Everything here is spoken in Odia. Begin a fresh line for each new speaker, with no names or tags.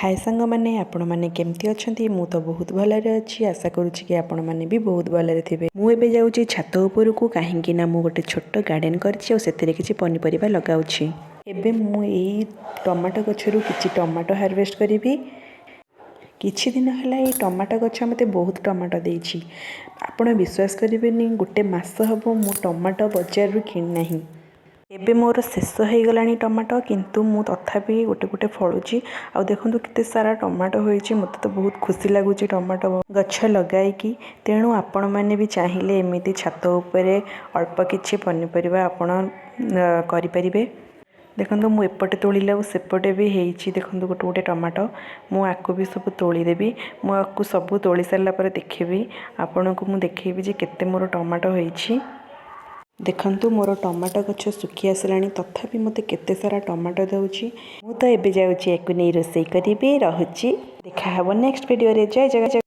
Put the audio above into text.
ହାଏ ସାଙ୍ଗମାନେ, ଆପଣମାନେ କେମିତି ଅଛନ୍ତି? ମୁଁ ତ ବହୁତ ଭଲରେ ଅଛି। ଆଶା କରୁଛି କି ଆପଣମାନେ ବି ବହୁତ ଭଲରେ ଥିବେ। ମୁଁ ଏବେ ଯାଉଛି ଛାତ ଉପରକୁ, କାହିଁକି ନା ମୁଁ ଗୋଟେ ଛୋଟ ଗାର୍ଡ଼େନ୍ କରିଛି ଆଉ ସେଥିରେ କିଛି ପନିପରିବା ଲଗାଉଛି। ଏବେ ମୁଁ ଏଇ ଟମାଟୋ ଗଛରୁ କିଛି ଟମାଟୋ ହାରଭେଷ୍ଟ କରିବି। କିଛି ଦିନ ହେଲା ଏଇ ଟମାଟୋ ଗଛ ମୋତେ ବହୁତ ଟମାଟୋ ଦେଇଛି। ଆପଣ ବିଶ୍ୱାସ କରିବେନି, ଗୋଟେ ମାସ ହେବ ମୁଁ ଟମାଟୋ ବଜାରରୁ କିଣିନାହିଁ। ଏବେ ମୋର ଶେଷ ହେଇଗଲାଣି ଟମାଟୋ, କିନ୍ତୁ ମୁଁ ତଥାପି ଗୋଟେ ଗୋଟେ ଫଳୁଛି। ଆଉ ଦେଖନ୍ତୁ କେତେ ସାରା ଟମାଟୋ ହୋଇଛି। ମୋତେ ତ ବହୁତ ଖୁସି ଲାଗୁଛି ଟମାଟୋ ଗଛ ଲଗାଇକି। ତେଣୁ ଆପଣମାନେ ବି ଚାହିଁଲେ ଏମିତି ଛାତ ଉପରେ ଅଳ୍ପ କିଛି ପନିପରିବା ଆପଣ କରିପାରିବେ। ଦେଖନ୍ତୁ, ମୁଁ ଏପଟେ ତୋଳିଲେ ଆଉ ସେପଟେ ବି ହେଇଛି। ଦେଖନ୍ତୁ, ଗୋଟେ ଗୋଟେ ଟମାଟୋ। ମୁଁ ଆକୁ ବି ସବୁ ତୋଳିଦେବି। ମୁଁ ଆକୁ ସବୁ ତୋଳି ସାରିଲା ପରେ ଦେଖିବି, ଆପଣଙ୍କୁ ମୁଁ ଦେଖେଇବି ଯେ କେତେ ମୋର ଟମାଟୋ ହେଇଛି। ଦେଖନ୍ତୁ, ମୋର ଟମାଟୋ ଗଛ ଶୁଖି ଆସିଲାଣି, ତଥାପି ମୋତେ କେତେ ସାରା ଟମାଟୋ ଦେଉଛି। ମୁଁ ତ ଏବେ ଯାଉଛି ୟାକୁ ନେଇ ରୋଷେଇ କରିବି। ରହୁଛି, ଦେଖା ହେବ ନେକ୍ସଟ ଭିଡ଼ିଓରେ। ଜୟ ଜଗନ୍ନାଥ।